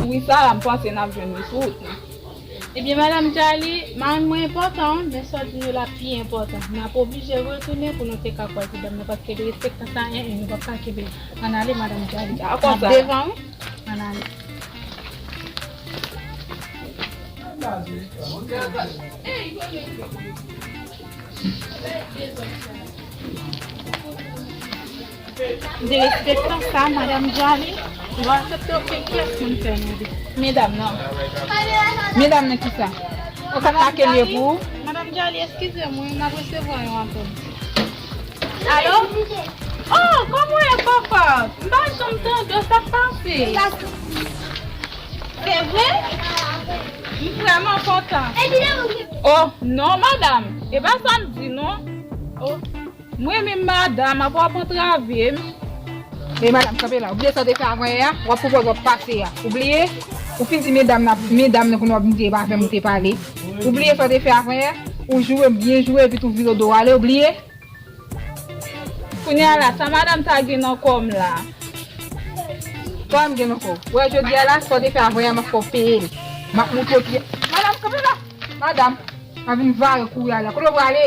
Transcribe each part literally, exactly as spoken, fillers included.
Wi, Sara, m panse n ap jwenn li sou wout nan. Ebyen, Madanm Jali, mari mwen enpòtan, wi, men sa w di nou la pi enpòtan. N ap oblije retounen pou nou te ka kwè ti dam nan, paske li respektan sa, en, en, nou p ap ka kenbe l. Ann ale, Madanm Jali. Dakò, Sara. N ap devan, wi. Ann ale. Derespektan sa, Madanm Jali. Ou aksepte okenn pyès moun fè nou de. Medam nan. Medam nan kisa? Ou ka make l ye pou ou? Madanm Jali, eskize m, wi, m ap resevwa yon apèl. Alo? Oh, kòman w ye, kòkòt? M pa janm tande w, sa k pase? Se vre? M vrèman kontan. Oh, non, madanm. E pa sa m di, non. Oh, mwen menm, madanm, apa w ap antrave m? E madanm, kanpe la. Ou bliye sa w te fè avan yè a? W ap pwopoze w ap pase a. Ou bliye? Ou fin di medam nan, medam nan kounye a w ap di e pa avè m ou te pale. Ou bliye sa w te fè avan yè? Ou joure m byen joure epi tou vire w do w ale. Ou bliye? Kounye a la, sa madanm sa gen nan kò m la? Sa m gen nan kò w? Wè, jodi a la, sa w te fè avan yè a, m ap fè w peye l. M ap montre w ki... Madanm, kanpe la! Madanm, pa vin vare kouri ale. Kote w prale?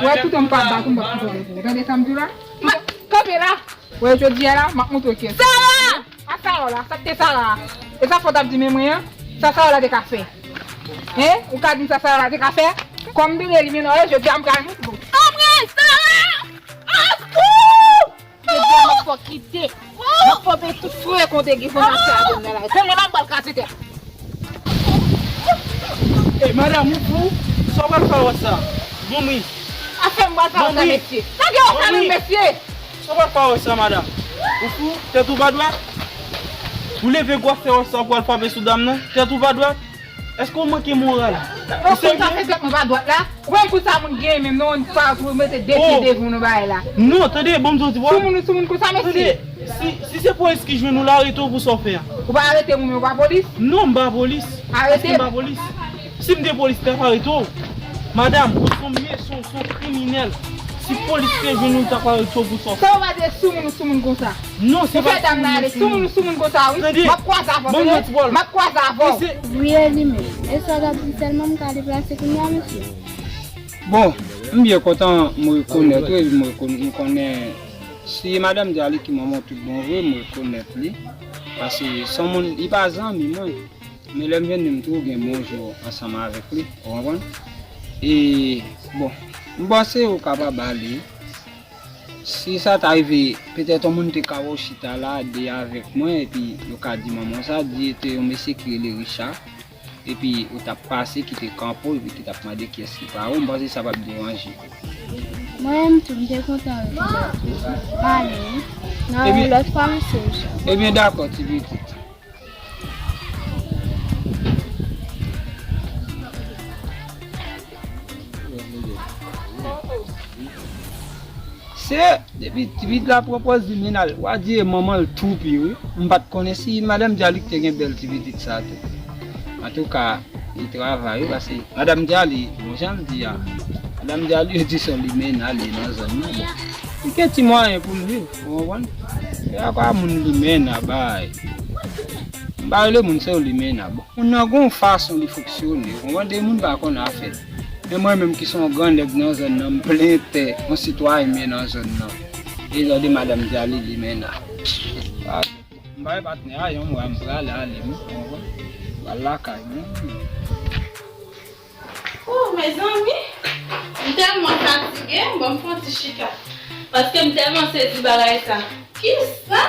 Wè, toutan m pa bat ou, m p ap kite w ale pou ou. Tande sa m di w la? Ma-, kanpe la! Wè, jodi a la, m ap montre w kiyès. Sara! A Sara w la, sa k te Sara a? E sa fò w t ap di men mwen an? Sa Sara w la te ka fè? Hen? Ou ka di m sa Sara w la te ka fè? Kòm m te di li men non, jodi a m pral montre w. Anmwey, Sara! Oskou! Jodi a m ap fè w kite. M ap fè w peye tout fre ke w te gen pou n ap fè avè m nan la. Kòman m ap pral kraze tè a? Ey, madanm, ou fou? Sa w pral fè avè sa? Manmi. Afè m pral fè avè sa, mesye. Sa gen afè nou, mesye. Sa w pral fè avè sa, madanm? Ou fou? Tèt ou pa dwat? Ou leve gwo afè sa w pral frape sou dam nan? Tèt ou pa dwat? Èske w manke moral? Ou serye? Sa fè tèt mwen pa dwat la? Ou menm pou sa moun genyen menm non, pa tou mete de pye devan nou bagay la. Non, tande, bon, m di w ti bwa. Soumoun ou soumoun konsa, mesye. Tande, si, si se polis ki jwenn ou la, arete w pou sa w fè a. Ou pa arete moun, ou pa polis? Non, m pa polis. Arete. Èske m pa polis? Si m te polis, m t ap arete w. Madanm, ou se yon mechan, ou se yon kriminèl. Si polis te jwenn ou, l t ap arete w pou sa w fè. Sa w pa di soumoun ou soumoun konsa? Non, se pa soumoun ou soumoun. Ou fè dam nan ale, soumoun ou soumoun konsa, wi. Tande, m ap kwaze avè w, tande. M ap kwaze avè w. Wi, e li menm. E sa w t ap di sèlman, m ka deplase kounye a, mesye? Bon, m byen kontan m rekonèt ou, epi m rekon-, m konnen si madanm Djali ki manman w tout bon vre, m rekonèt li. Paske se yon moun, li pa zanmi mwen. Men lè m jwenn li, m toujou gen bon jou ansanm avèk li, ou konprann? E, bon, m panse ou kapab ale. Si sa ta rive, petèt yon moun te ka wè w chita la, de avèk mwen, epi yo ka di manman w sa, di te yon mesye ki rele Richard, epi ou t ap pase, ki te kanpe w, epi ki t ap mande kiyès ki pa ou, m panse sa p ap deranje. Mwen menm tou, m te kontan wè w. M ale, wi. Nan yon lòt fwa, mesye Richard. Ebyen, dakò, ti pitit. Se depi ti pitit la pran pòz li men al, w a di e manman l toupi wi. M pa t konnen si madanm Djali ki te gen bèl ti pitit sa tou. Antouka, li travay wi, paske madanm Djali, bon jan m di a, madanm Djali yo di se yon limena li ye nan zòn nan. Bon, li gen ti mwayen pou l viv, ou konprann? E apa moun limena bay. M pa rele moun se yon limena, bon. Moun nan gon fason li fonksyone, ou konprann, de moun pa konn afè l. Men mwen menm ki se yon gran nèg nan zòn nan, m plen tè yon sitwayen m ye nan zòn nan. E lè w di madanm Djali limena. M pa wè patnè a, yon mwa m prale ale, m konprann. Pral lakay mwen. Oh, mezanmi, m tèlman fatige, bon, m fè yon ti chita. Paske m tèlman sezi bagay sa. Kisa?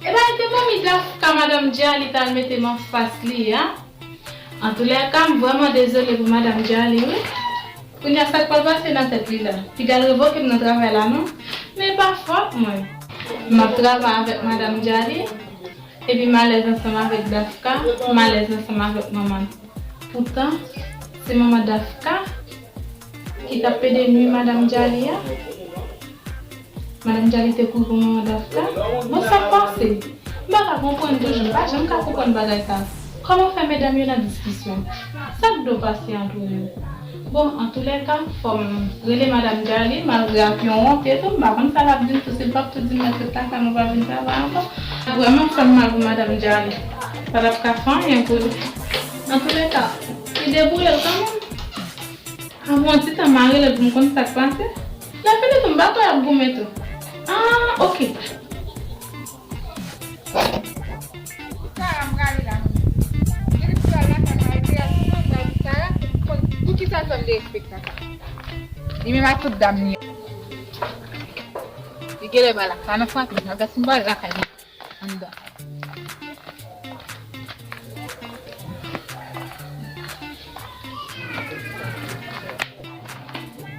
Epa, e te manmi Dafka, madanm Djali t al mete m anfas li a. Antoulèka, m vrèman dezole pou madanm Djali, wi. Kounye a, sa k pral pase nan tèt li la? Piga l revoke m nan travay la, non? Men e pa fòt mwen. M ap travay avèk madanm Djali, epi m alèz ansanm avèk Dafka, m alèz ansanm avèk manman l. Poutan, se manman Dafka ki t ap pede nwi madanm Djali a. Madanm Djali te kouri pou manman Dafka. Bon, sa k pase? M pa ka konprann toujou. M pa janm ka konprann bagay sa. Kòman fè medam yo nan diskisyon? Sa k dwe pase ant yo? Bon, antoulèka, fò m rele Madanm Djali, malgre ak yon wont e tou, m pa konn sa l ap di m tou, si l p ap tou di m mèt ret lakay mwen, pa vin travay ankò. Vrèman fè m mal pou Madanm Djali. Pa t ap ka fè anyen pou li. Antoulèka, li debouye l kanmenm. Apre yon ti tan, m a rele l pou m konn sa k pase. Lè fini tou, m pa kwè y ap goumen tou. Ah, oke. Sara, m prale la, mwen menm. Depi m pral lakay mwen, al te al pou mwen, m pral di Sara, pou m konn poukisa l fè m derespektan sa. Li menm ak tout dam li. Li genlè pa lakay, nan frape, m ap gad si m pral lakay mwen anndan.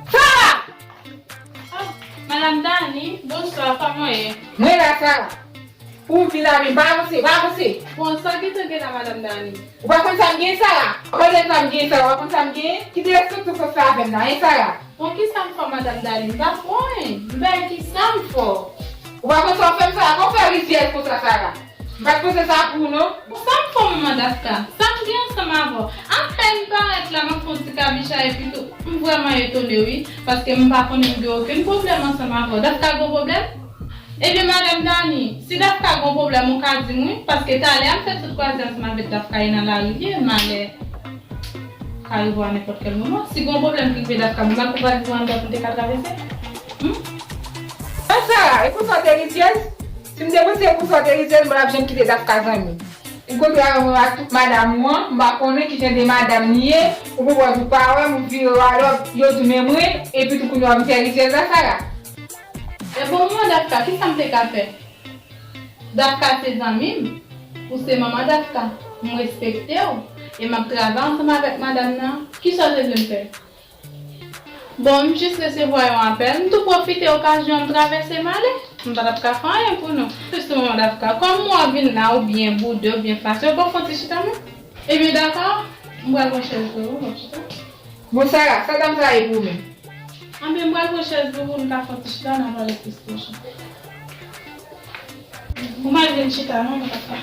Sara! Oh, Madanm Dani, bonswa, kòman w ye? Mwen la, Sara. Pou w vin avè m, pa avanse, pa avanse. Bon, sa gentan gen la, Madanm Dani? Ou pa konn sa m gen, Sara? Ou pa konn sa m gen, Sara? Ou pa konn sa m gen? Kite respekte w fè sa avè m la, en, Sara? Bon, kisa m fè w, Madanm Dani? M pa konn. M pa wè kisa m fè w. Ou pa konn sa w fè m, Sara? Kòman w fè rizyèz konsa, Sara? M pa t panse sa pou ou, non. Bon, sa m fè w, manman Dafka? Sa m gen ansanm avè w? Apèn m parèt la, m ap fè yon ti kabicha, epi tou, m vrèman etone, wi, paske m pa konnen m gen okenn pwoblèm ansanm avè w. Dafka gen pwoblèm? Ebyen, Madanm Dani, si Dafka gen pwoblèm, ou ka di m, wi, paske talè a m fè tout kwaze ansanm avèk Dafka e nan lari li ye, malè ka rive w a nenpòt kèl moman. Si gen yon pwoblèm ki rive Dafka, m pa konn pa di w anndan pou m te ka travèse. Hmm? Mwen Sara, e konsa w te rizyèz? Si m te panse e konsa w te rizyèz, m pa t ap janm kite Dafka zanmi. M kontre avè mwen ak tout madanm ou an, m pa konnen ki jan de madanm li ye, ou pou wè ou pa wè m, ou vire w alò, yo di w men mwen, epi tou kounye a w ap vin fè rizyèz la, Sara. E bon, mwen Dafka, kisa m te ka fè? Dafka se zanmi m. Ou se manman Dafka. M respekte w. E m ap travay ansanm avèk madanm nan. Kisa w te vle m fè? Bon, m jis resevwa yon apèl. M tou pwofite okazyon an, m travèse m ale. M pa t ap ka fè anyen pou nou. Jis manman Dafka, kòm mwen vin la, oubyen boude, oubyen fache, ou pa fè yon ti chita menm? Ebyen, dakò. M pral pran chèz pou ou, w ap chita. Bon, Sara, sa dam sa ye pou ou menm? Anben, m pral pran chèz pou ou, nou ka fè yon ti chita, n a pale plis pwochen. Ou pa vin chita, non, nou ka fè.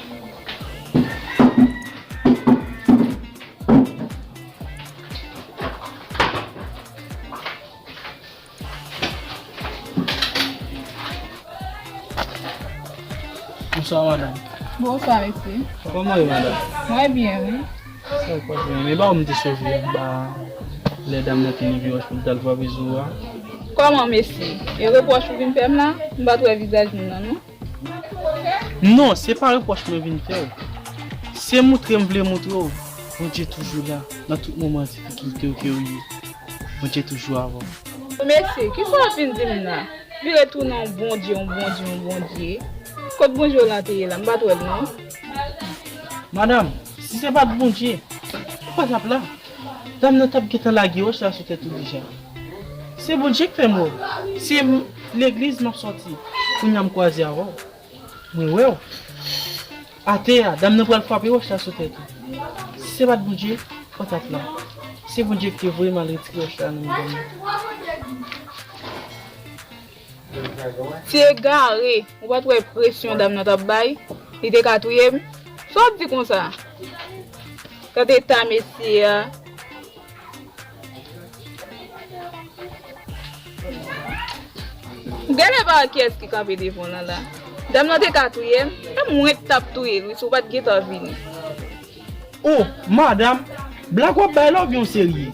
Bonswa, madanm. Bonswa, mesye. Kòman w ye, madanm? Mwen byen, wi. Sa k pase? Men ba w m te sove anba lè dam nan te leve wòch pou l t al frape sou ou a. Kòman, mesye? E repwòch ou vin fè m la? M pa t wè vizaj moun nan, non. Non, se pa repwòch mwen vin fè w. Se moutre m vle moutre w, Bondye toujou la nan tout moman difikilte w ke w ye. Bondye toujou avè w. Mesye, kisa w ap vin di m la? Vire tounen yon Bondye, yon Bondye, yon Bondye. Kot Bondye w lan te ye la? M pa t wè l non. Madanm, si se pa t Bondye, ou pa t ap la. Dam nan t ap gentan lage wòch la sou tèt ou deja. Se Bondye k fè m wè w. Se m, legliz m ap sòti. Kounye a m kwaze avè w. Mwen wè w. Atè a, dam nan pral frape wòch la sou tèt ou. Si se pa t Bondye, ou pa t ap la. Se Bondye ki te voye m al retire wòch la nan men dam nan. Ti egare, ou pa t wè presyon dam nan t ap bay? Li te ka touye m? Sa w ap di konsa? Gade eta mesye a. Ou genlè pa wè kiyès ki kanpe devan w lan la. Dam nan te ka touye m, e mwen k t ap touye l wi si w pa t gentan vini. O, madanm, blag w ap bay la oubyen w serye?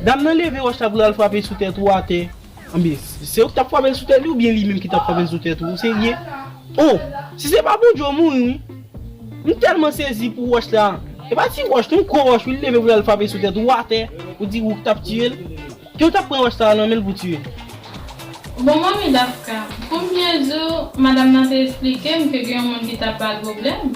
Dam nan leve wòch la pou l al frape sou tèt ou atè. Anben, se ou ki t ap frape l sou tèt li oubyen li menm ki t ap frape l sou tèt ou? Ou serye? O, si se pa Bondye w mouri wi. M tèlman sezi pou wòch la. E pa ti wòch non, gwo wòch wi, l leve pou l al frape sou tèt ou atè. Ou di ou k t ap tiye l. Ke w t ap pran wòch sa a nan men l pou tiye l. Bon, manmi Dafka, konbyen jou madanm nan te esplike m ke gen yon moun ki t ap ba l pwoblèm?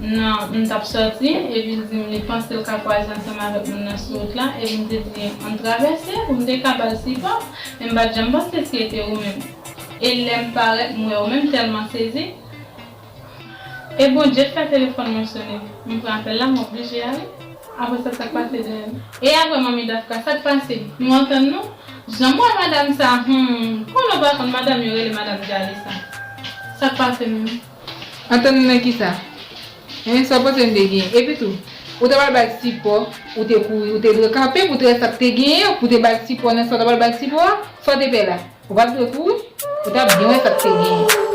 Non, m t ap sòti, epi l di m li panse l ka kwaze ansanm avèk moun nan sou wout la, epi m te di ann travèse pou m te ka ba l sipò, men m pa t janm panse se te ou menm. E lè m parèt, m wè ou menm, m tèlman sezi. E Bondye k fè telefòn mwen sonnen. M pran apèl la, m oblije ale. Apre sa, sa k pase dèyè m? E apre manmi Dafka, sa k pase? Nou antann nou? Jan m wè madanm sa, hmm, konnen w pa konn madanm yo rele madanm Djali sa. Sa k pase menm? Antann nou nan kisa? Hein, sa w panse n te gen? Epi tou, Ou ta pral ba l sipò, ou te kouri, ou te dwe kanpe pou te wè sa k te genyen, pou te ba l sipò nan sa w ta pral ba l sipò a, sa w te fè la? Ou pa t dwe kouri, ou t ap byen wè sa k te genyen.